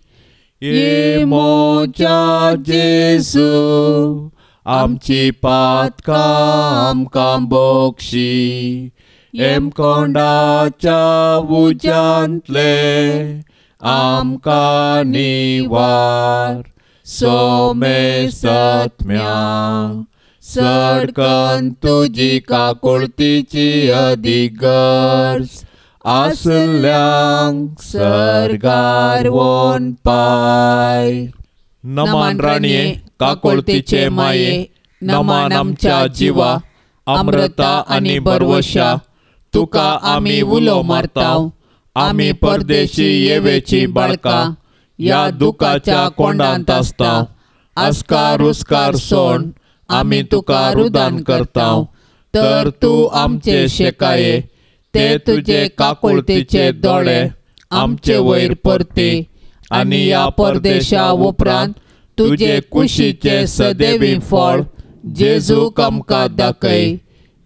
ये मोजा जेजू आमची पातकां आमकां बोक्षी, एमकोंडाच्या उज्यांतले आमकां निवार. सोमे सत्म्या सडकन तुजी काकुळतीची अदीक गरज आसल्यांक सर्गार वोन पाय. नमान राणये काकुळतीचे माये, नमान आमच्या जिवा अमृता आनी बरवशा, तुका आमी उलो मारता. आमी परदेशी येवेची बाळका ह्या दुखाच्या कोंडांत आसता. आस्कार उस्कार सोण आमी तुका रुदान करता, तर तूं आमचे शेकाये ते तुजे काकुळतीचे दोळे आमचे वयर परती आनी ह्या परदेशा उपरांत तुजे कुशीचे सदैवी फळ जेजूक आमकां दाखय.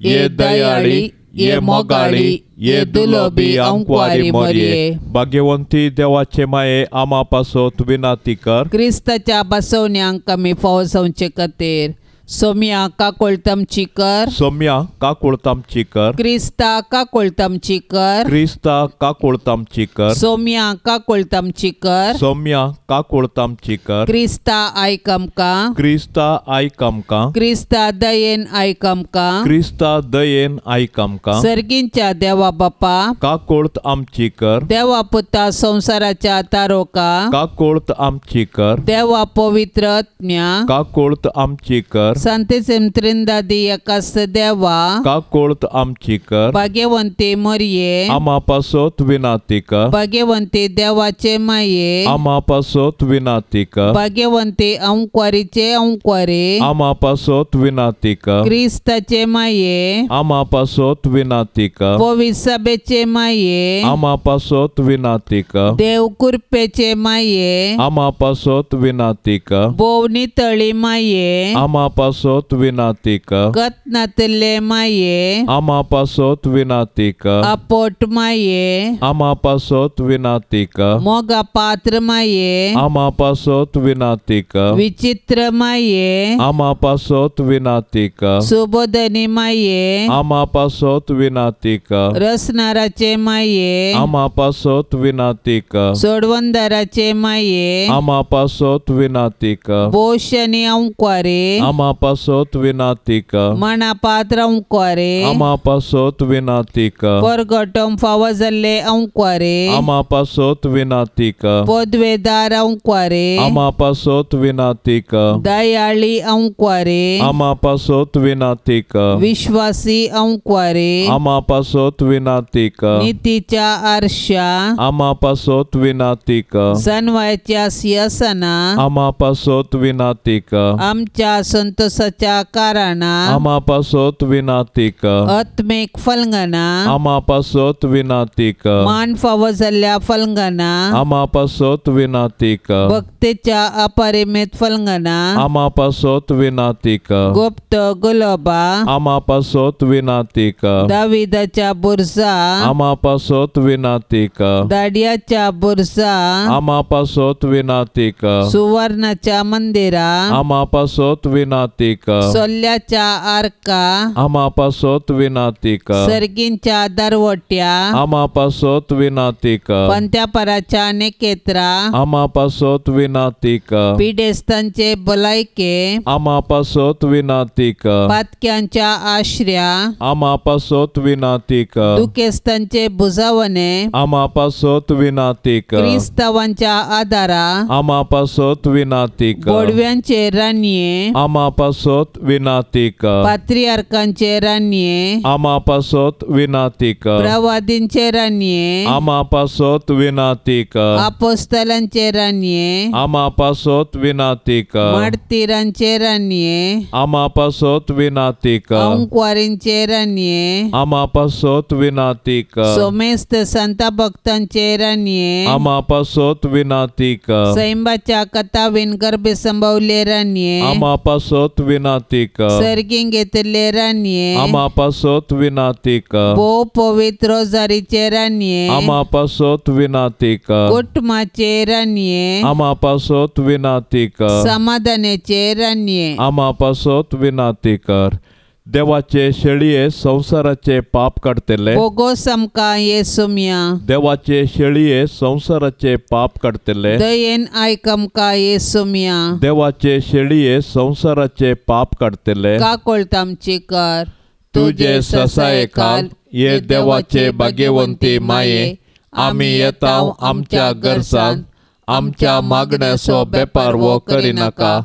ये दयाळी, ये मोगाळी, ये दुलोबी आंकवारी मरिये, भाग्यवंती देवाचे माये आमा पासत विनंती कर. क्रिस्ताच्या बसवण्यांक आमी फावो जावचे खातीर सोम्या काकुळतमची कर, सोम्या काकुळतमची कर, क्रिस्ता काकुळतमची कर, क्रिस्ता काकुळतमची कर, सोम्या काकुळतमची कर, सोम्या काकुळतमची कर, क्रिस्ता आयक आमकां, क्रिस्ता आयक आमकां, क्रिस्ता दयेन आयक आमकां, क्रिस्ता दयेन आयक आमकां. सर्गींच्या देवा बापा काकुळत आमची कर, देवा पुता संवसाराच्या तारोका काकुळत आमची कर, देवा पवित्र आत्म्या काकुळत आमची कर, सांतेसिम त्रिंदादी एकास देवा काकुळत आमची कर, भाग्यवंती मरिये आमा पासत विनंती कर, भाग्यवंती देवाचे माये आमा पासत विनंती कर, भाग्यवंती अंकवारीचे अंकवारी आमा पासत विनंती कर, क्रिस्ताचे माये आमा पासत विनंती कर, पवित्र सभेचे माये आमा पासत विनंती कर, देव कृपेचे माये आमा पासत विनंती कर, भोव नितळी माये आमा पासत विनाती कर। कतनातले माये आमा पासत विनाती कर। अपोट माये आमा पासत विनाती कर। मोगा पात्र माये आमा पासत विनाती कर। विचित्र माये आमा पासत विनाती कर। सुबोधनी माये आमा पासत विनाती कर। रसनाराचे माये आमा पासत विनाती कर। सोडवंदाराचे माये आमा पासत विनाती कर। बोशनी अंक्वारे आमा पासत विनाती कर। मना पात्र अंक्वारे आमा पासत विनाती कर। परगटम फावो जाल्ले अंक्वारे आमा पासत विनाती कर। पदवेदार अंक्वारे आमा पासत विनाती कर। दयाळी अंक्वारे आमा पासत विनाती कर। विश्वासी अंक्वारे आमा पासत विनाती कर। नितीच्या आरशा आमा पासत विनाती कर। सनवायच्या सिंहासना आमा पासत विनाती कर। आमच्या संतोषाच्या कारणा आमा पासत विनाती कर। आत्मिक फलंगना आमा पासत विनाती कर। मान फावो जाल्ल्या फलंगना आमा पासत विनाती कर। भक्तीच्या अपरिमित फलंगना आमा पासत विनाती कर। गुप्त गुलोबा आमा पासत विनाती कर। दाविदाच्या बुरजा आमा पासत विनाती कर। दाडियाच्या बुरजा आमा पासत विनाती कर। सुवर्णाच्या मंदिरा आमा पासत विनाती कर। सोल्याच्या आरका आमा पासत विनाती कर। सर्गींच्या दरवट्या आमा पासत विनाती कर। पंत्यापराच्या नेकेत्रा आमा पासत विनाती कर। पिडेस्तांचे भलायके आमा पासत विनाती कर। पातक्यांच्या आश्र्या आमा पासत विनाती कर। दुखेस्तांचे बुजावणे आमा पासत विनाती कर। क्रिस्तावांच्या आदारा आमा पासत विनाती कर। बोडव्यांचे रानये आमा पासत विनाती कर। पात्रियार्कांचे रानये आमा पासत विनाती कर। प्रवादींचे रानये आमा पासत विनाती कर। अपोस्तलांचे रानये आमा पासत विनाती कर। मार्तीरांचे रानये आमा पासत विनाती कर। अंक्वारींचे रानये आमा पासत विनाती कर। सोमेस्त संता भक्तांचे रानये आमा पासत विनाती कर। सैंबाच्या कथावीन गर्भे संभवले रानये आमा पासत विनाती कर। सर्गीं घेतिल्ले रानये आमा पासत विनाती कर। भोव पवित्र रोजारीचे रानये आमा पासत विनाती कर। कुटुंबाचे रानये आमा पासत विनाती कर। समाधानाचे रानये आमा पासत विनाती कर। देवाचे शेळये संवसाराचे पाप काडटले बोगोस आमकां येसुम्या। देवाचे शेळये संवसाराचे पाप काडटले दयेन आयक आमकां येसुम्या। देवाचे शेळये संवसाराचे पाप काडटले काकोळत आमची कर। तुजे ससायेखाल ये देवाचे भाग्यवंती माये आमी येता आमच्या गरजान आमच्या मागण्याचो बेपारवो करिनाका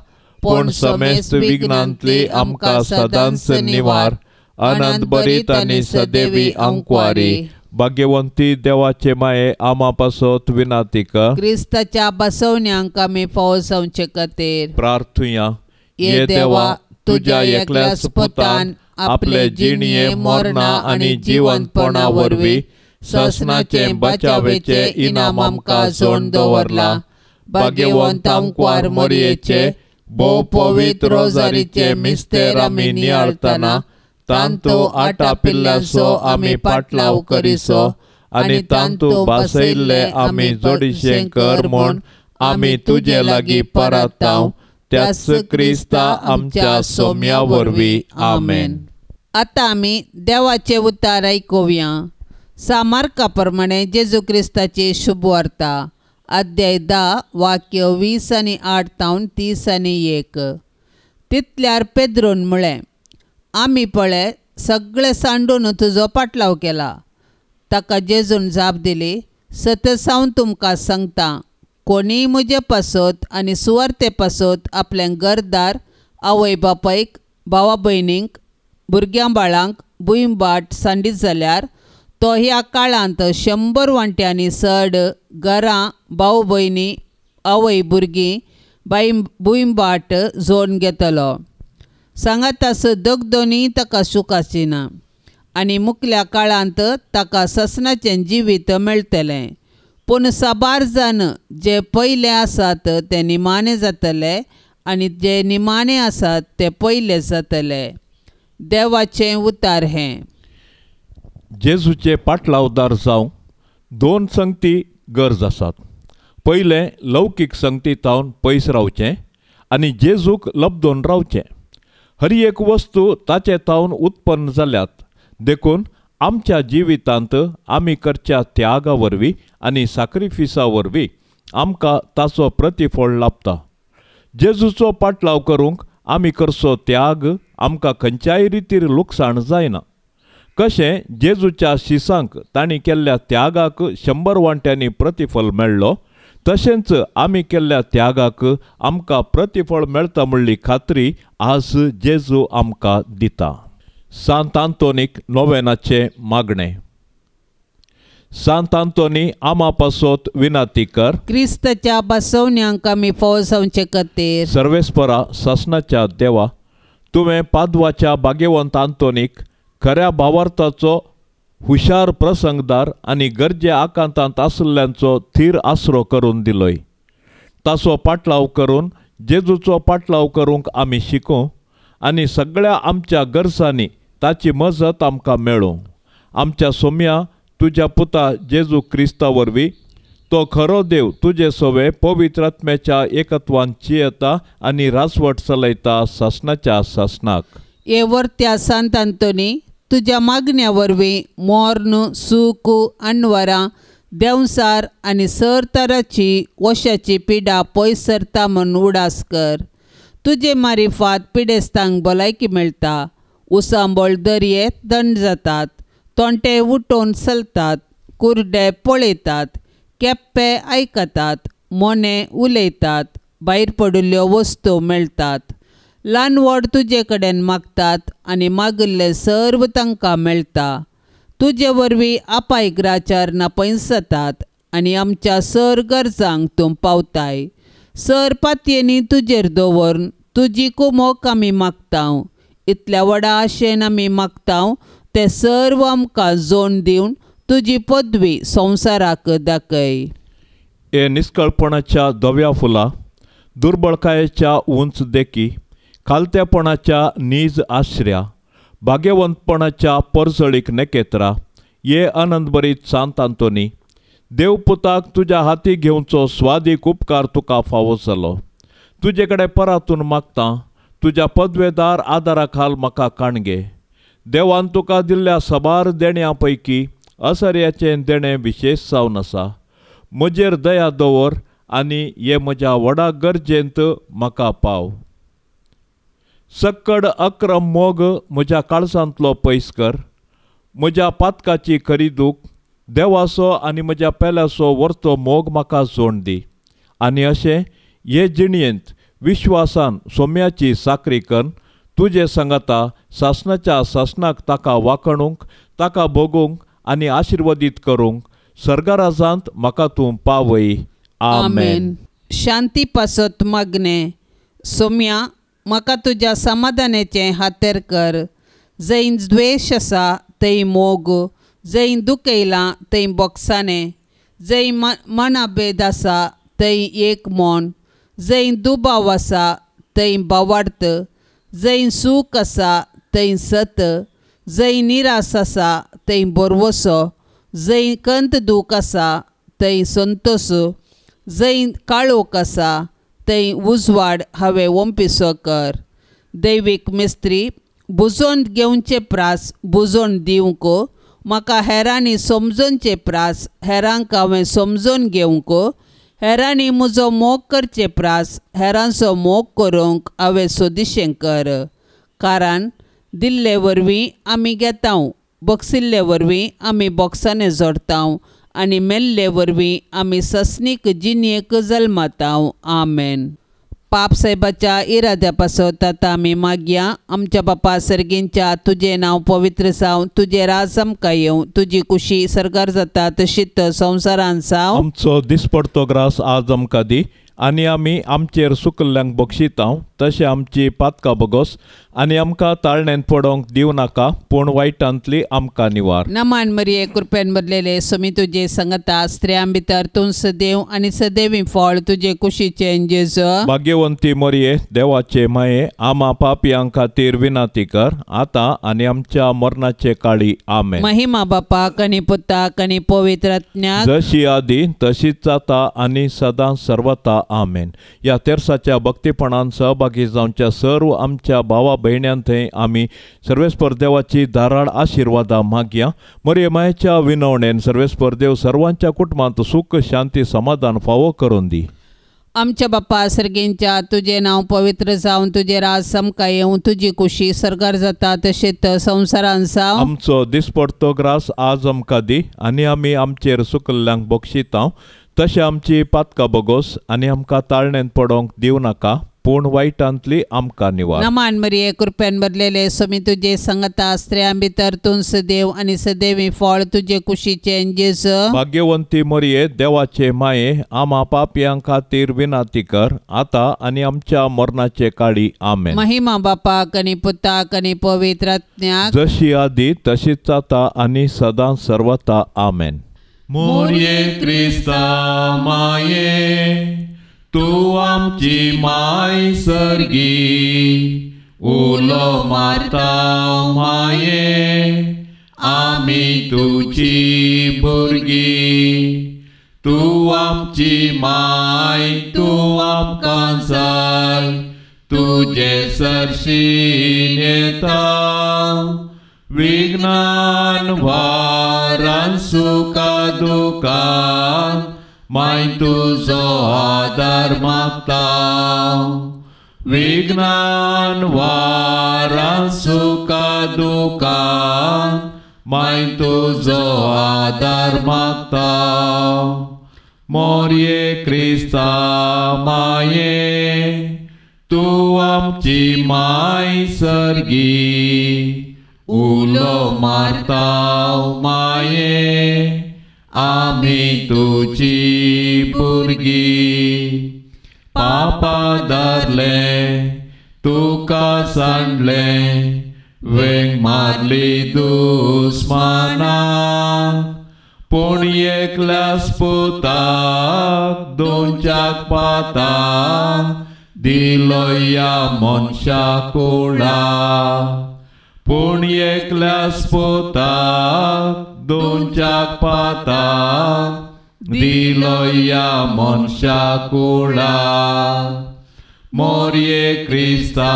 पूण समेस्त विघ्नांतली आमकां सदांच निवार। अनंत बरीत आनी सदैवी अंकवारी। भाग्यवंती देवाचे माये आमा पासत विनाती कर। क्रिस्ताच्या बसवण्यांक आमी फावो जावचे खातीर प्रार्थुया। ये देवा तुज्या एकल्याच पुतान आपले जिणये मरणा आनी जिवंतपणा वरवीं ससनाचे बचावेचे इनाम आमकां जोड दवरला। भाग्यवंत आमकां मोरयेचे भोव पवित्र रोजारीचे मिस्तेर आमी नियाळतना तांतू आटापिल्ल्याचो आमी पाटलाव करिसो आनी तांतू भासयल्ले आमी जोडिशें कर म्हूण आमी तुजे लागीं परताव त्याच क्रिस्ता आमच्या सोम्या वरवीं आमेन। आतां आमी देवाचे उतार आयकुया। सामार्का प्रमाणे जेजू क्रिस्ताची शुभवार्ता अध्याय 10 वाक्य 20 आनी 8 तावन 30 आनी 1। तितल्यार पेद्रून म्हळें आमी पळय सगळे सांडून तुजो पाटलाव केला। ताका जेजून जाप दिली सतत हांव तुमकां सांगता कोणीय म्हजे पासत आनी सुवार्ते पासत आपलें घरदार आवय बापायक भावा भयणींक भुरग्यां बाळांक भूंयबाट सांडीत जाल्यार तो ह्या काळांत 100 वांट्यांनी चड घरां भाव भयणी आवय भुरगीं बाय भूंयबाट जोडून घेतलो। सांगातास दगदोनी ताका सूख आशिना आनी मुखल्या काळांत ताका ससनाचें जिवीत मेळटलें। पूण साबार जाण जे पयले आसात ते निमाणे जातले आनी जे निमाणे आसात ते पयले जातले. देवाचें उतार हें. जेजूचे पाटलावदार जावंक दोन संगती गरज आसात. पयलें, लौकीक संगती तावन पयस रावचें आनी जेजूक लब्दोन रावचें. हर एक वस्तू ताचे तावन उत्पन्न जाल्यात, देखून आमच्या जिवितांत आमी करच्या त्यागा वरवीं आनी साक्रिफिसा वरवीं आमकां ताचो प्रतिफळ लाभता. जेजूचो पाटलाव करूंक आमी करचो त्याग आमकां खंयच्याय रितीर लुकसाण जायना. कशें जेजूच्या शिसांक तांणी केल्ल्या त्यागाक 100 वांट्यांनी प्रतिफल मेळ्ळो, तशेंच आमी केल्ल्या त्यागाक आमकां प्रतिफळ मेळटा म्हणली खात्री आज जेजू आमकां दिता. सांत आंतोनीक नोवेनाचें मागणें. सांत आंतोनी आमा पासत विनाती कर, क्रिस्ताच्या बसवण्यांक आमी फावो जावचे खातीर. सर्वेस्परा सासणाच्या देवा, तुवें पादवाच्या भाग्यवंत आंतोनीक खऱ्या भावार्थाचो हुशार प्रसंगदार आनी गरजे आकांतांत आशिल्ल्यांचो थीर आसरो करून दिलोय. ताचो पाटलाव करून जेजूचो पाटलाव करूंक आमी शिकूं आनी सगळ्या आमच्या गरजांनी ताची मजत आमकां मेळूं. आमच्या सोम्या तुज्या पुता जेजू क्रिस्ता वरवीं, तो खरो देव तुजे सवे पवित्र आत्म्याच्या एकत्वान जियेता आनी राजवट चलयता सासणाच्या सासणाक. हे वर्त्या सांत आंतोनी, तुज्या मागण्या वरवीं मोर्न, सूख, अनवरां, देंवसार आनी सरतराची वशाची पिडा पयस सरता म्हूण उडास कर. तुजे मारिफात पिडेस्तांक भलायकी मेळटा, उसांबळ दर्येत दंड जातात, तोंटे उठोवन चलतात, कुर्डे पळयतात, केप्पे आयकतात, मोने उलयतात, भायर पडिल्ल्यो वस्तू मेळटात. ल्हान व्हड तुजे कडेन मागतात आनी मागिल्लें सर्व तांकां मेळटा. तुजे वरवीं आपायग्राचार नापयस जातात आनी आमच्या सर गरजांक तूं पावताय. सर पातयेनी तुजेर दवरून तुजी कुमोक आमी मागता. इतल्या व्हडा आशेन आमी मागता ते सर्व आमकां जोड दिवन तुजी पदवी संवसाराक दाखय. हे निस्कळपणाच्या धव्या फुलां, दुर्बळकायेच्या उंच देखी, खालतेपणाच्या नीज आश्र्या, भाग्यवंतपणाच्या परजळीक नेकेत्रा, ये आनंदभरीत सांत आंतोनी, देवपुताक तुज्या हाती घेवचो स्वादीक उपकार तुका फावो जालो. तुजे कडेन परातून मागता, तुज्या पदवेदार आदारा खाल म्हाका काणगे. देवान तुका दिल्ल्या साबार देण्या पैकी असर्याचें देणें विशेश जावन आसा. म्हजेर दया दवर आनी हे म्हज्या व्हडा गरजेंत म्हाका पाव. सक्कड अक्रम मोग म्हज्या काळजांतलो पयस कर. म्हज्या पातकाची खरी दूख देवाचो आनी म्हज्या पेल्याचो वर्तो मोग म्हाका जोड दी आनी अशें हे जिणयेंत विश्वासान सोम्याची साकरी करून तुजे सांगाता सासणाच्या सासणाक ताका वाखणूंक, ताका भोगूंक आनी आशिर्वादीत करूंक सर्गराजांत म्हाका तूं पावय. आमेन. शांती पासत मागणें. सोम्या, म्हाका तुज्या समाधानाचें हातेर कर. जंय द्वेश आसा थंय मोग, जंय दुखयलां थंय बोगसाणें, जंय मनाभेद आसा थंय एक मन, जंय दुबाव आसा थंय भावार्थ, जंय सूख आसा थंय सत, जंय निरास आसा थंय भरवसो, जंय कंत दूख आसा थंय संतोस, जंय काळोख आसा थंय उजवाड हांवें ओंपिसो कर. दैवीक मिस्त्री, बुजोवन घेवचे प्रास बुजोवन दिवंक म्हाका, हेरांनी समजोवचे प्रास हेरांक हांवें समजोवन घेवंक, हेरांनी म्हजो मोग करचे प्रास हेरांचो मोग करूंक हांवें सोदिशें कर. कारण दिल्ले वरवीं आमी घेता, बक्षिल्ले वरवीं आमी बोक्सांनी जोडटा आनी मेल्ले वरवीं आमी ससनीक जिणेक जल्मता. आमेन. पाप साहेबाच्या इराद्या पासत आतां आमी मागया. आमच्या बापा सर्गींच्या, तुजें नांव पवित्र जावं, तुजें राज आमकां येवं, तुजी कुशी सर्गार जाता तशीच संवसारांत जावं. आमचो दिसपडतो ग्रास आज आमकां दी आनी आमी आमचेर सुकल्ल्यांक बक्षितांव तशें आमची पातकां बगोस आनी आमकां ताळणेन पडोवंक दिवं नाका, पूण वायटांतली आमकां निवार. नमान मरिये, कृपेन भरलेले, स्वामी तुजे संगता, स्त्रियां भितर तूं सदैव आनी सदैवी फळ तुजे कुशीचें जेजू. भाग्यवंती मरिये, देवाचे माये, आमा पापयां खातीर विनंती कर, आतां आनी आमच्या मरणाचे काळी. आमेन. महिमा बापाक आनी पुताक आनी पवित्र आत्म्याक, जशी आदी तशीच जाता आनी सदां सर्वता. आमेन. ह्या तेरसाच्या भक्तीपणान सहभागी जावच्या सर्व आमच्या भावा भयण्यां थंय आमी सर्वेस्पर देवाची धाराळ आशिर्वादां मागया. मरिये मायेच्या विनवणेन सर्वेस्पर देव सर्वांच्या कुटुंबांत सुख शांती समाधान फावो करून दी. आमच्या बापा सर्गींच्या, तुजें नांव पवित्र जावन, तुजें राज आमकां येवं, तुजी कुशी सर्गार जाता तशेंच संवसारान जावं. आमचो दिसपडतो ग्रास आज आमकां दी आनी आमी आमचेर सुकल्ल्यांक बक्षितांव तशें आमची पातकां बगोस आनी आमकां ताळणेन पडोवंक दिवं नाका, पूण वायटांतली आमकां निवार. नमान मरिये, कृपेन भरलेले, स्वामी तुजे संगता, स्त्रियां भितर तूं सदैव आनी सदैवी फळ तुजे कुशीचें जेजू. भाग्यवंती मरिये, देवाचे माये, आमा पापयां खातीर विनंती कर, आतां आनी आमच्या मरणाचे काळी. आमेन. महिमा बापाक आनी पुताक आनी पवित्र आत्म्याक, जशी आदी तशीच जाता आनी सदां सर्वता. आमेन. मोरये क्रिस्ता माये, तूं आमची माय सर्गी, उलो मारता माये, आमी तुजी भुरगीं. तूं आमची माय, तूं आमकां जाय, तुजे सरशीं येता, विज्ञान वारान सुखा दुखान माय तुजो आदार मागता. विज्ञान वारान सुखा दुखान माय तुजो आदार मागता. मोरये क्रिस्ता माये, तूं आमची माय सर्गी, उलो मारता माये, आमी तुजी भुरगीं. पापा धरलें तुका सांडलें, वेंग मारली दुस्मानाक, पूण एकल्याच पुताक दोनच्याक पाताक दिलो ह्या मनशा कुळाक. पूण एकल्याच पुताक दोनच्याक पाताक दिलो ह्या मनशा कुळाक. मोरये क्रिस्ता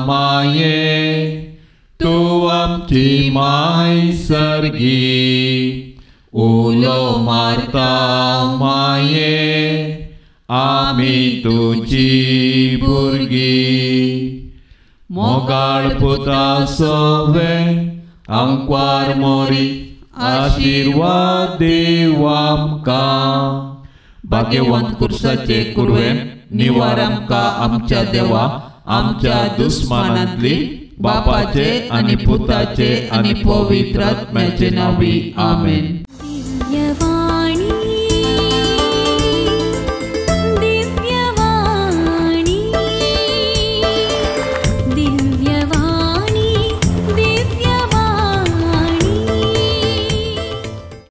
माये, तूं आमची माय सर्गी, उलो मारता माये, आमी तुजी भुरगीं. मोगाळ पुता सोवे आंकवार मोरी, आशिर्वाद दीव आमकां. भाग्यवंत कुर्साचे कुरवेन निवार आमकां आमच्या देवा, आमच्या दुस्मानांतली, बापाचे आनी पुताचे आनी पवित्र आत्म्याचे नांवी. आमेन.